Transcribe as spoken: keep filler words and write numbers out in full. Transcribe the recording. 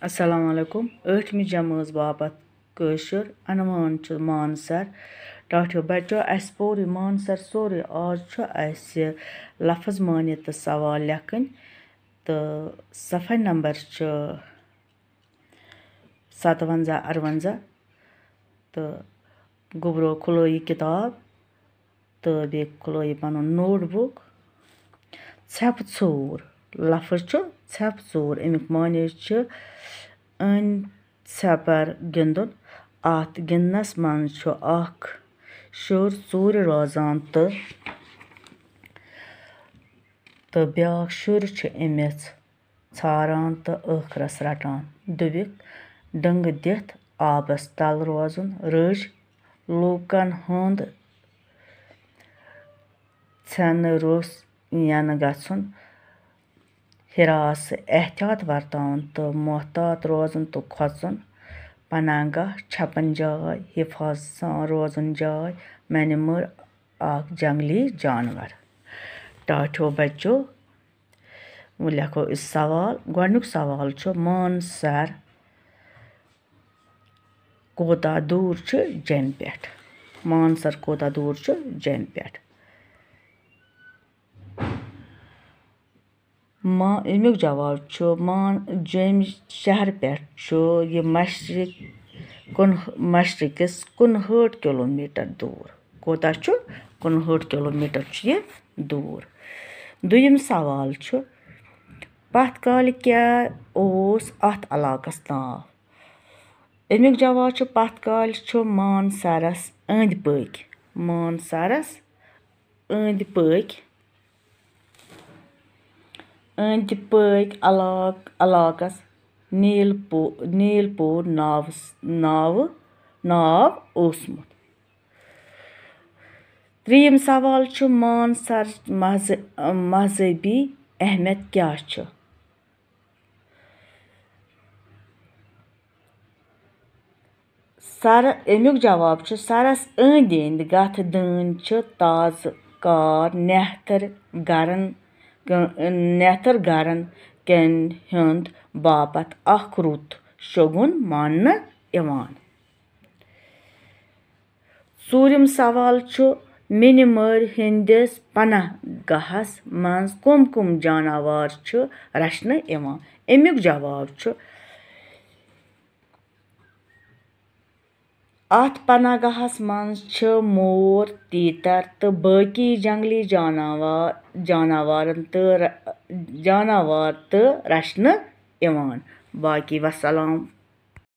السلام علیکم۔ ٲٹھمہِ جمٲژ باپتھ کٲشُر عنوان چھُ مانسر۔ ٹاٹھیو بچو، اَسہِ پوٚر یہِ مانسر سورُے۔ آز چھُ اَسہِ لفظ مٲنِتھ تہٕ سوال لیکھٕنۍ، تہٕ صفحہ نمبر چھُ ستوَنزاہ، اَروَنزاہ، تہٕ گوٚبرو کھُلٲیِو کِتاب تہٕ بیٚیہِ کھُلٲیِو پَنُن نوٹ بُک۔ ژھٮ۪پہٕ ژوٗر لفظ چھُ ژھٮ۪پہٕ ژوٗر۔ اَمیُک معنی چھُ أنۍ ژھٮ۪پر گِنٛدُن۔ اَتھ گِنٛدنَس منٛز چھُ اکھ شُر ژوٗرِ روزان تہٕ، تہٕ بیٛاکھ شُر چھُ أمِس ژھاران تہٕ ٲخرس رٹان۔ دُبِک ڈٕنٛگہٕ دِتھ آبس تل روزُن۔ رٔج لوٗکن ہُنٛد ژھٮ۪نہٕ روٚس ینہٕ گژھُن۔ حراس، احتیاط ورتاوُن تہٕ محتاط روزُن تہٕ کھۄژُن۔ پناہ گاہ، چھپن جاے، حفاظت سان روزُن جاے۔ مینہِ مٔر، اکھ جنگلی جانور۔ ٹاٹھیو بچو، وۄنۍ لیکھو أسۍ سوال۔ گۄڈٕنیُک سوال چھُ، مانسر کوتاہ دوٗر چھُ جیٚمہِ پٮ۪ٹھ؟ مانسر کوتاہ دوٗر چھُ جیٚمہِ پٮ۪ٹھ؟ ما-، اَمیُک جواب چھُ، مان-، جیٚمہِ شہرٕ پٮ۪ٹھ چھُ یہِ مشرق کُن-، مشرقس کُنہٲٹھ کلوٗمیٹر دوٗر۔ کوتاہ چھُ؟ کُنہٲٹھ کلوٗمیٹر چھُ یہِ دوٗر۔ دوٚیِم سوال چھُ، پتھ کالہِ کیٛاہ اوس اَتھ علاقس ناو؟ اَمیُک جواب چھُ، پتھ کالہِ چھُ مانسرس أنٛدۍ پٔکۍ، مانسرس أنٛدۍ پٔکۍ، أنٛدۍ پٔکۍ علاق-، علاقس نیل پو-، نیل پور ناوس-، ناوٕ، ناو اوسمُت۔ ترٛیٚیِم سوال چھُ، مانسر مذ-، مذہبی اہمیت کیٛاہ چھُ؟ سر، اَمیُک جواب چھُ، سرس أنٛدۍ أنٛدۍ گتھ دٲنۍ چھِ تازٕ کار نیتھر گرن، نیتھر گرن کٮ۪ن ہُنٛد باپتھ اکھ رُت شوگُن ماننہٕ یِوان۔ ژوٗرِم سوال چھُ، مینہِ مٲرۍ ہٕنٛدِس پناہ گاہس منٛز کُم کُم جاناوار چھِ رچھنہٕ یِوان؟ اَمیُک جواب چھُ، اَتھ پناہ گاہس منٛز چھِ مور، تیتر تہٕ باقی جنگلی جاناوار، جاناوارن تہٕ ر-، جاناوار تہٕ رچھنہٕ یِوان۔ باقی وسلام۔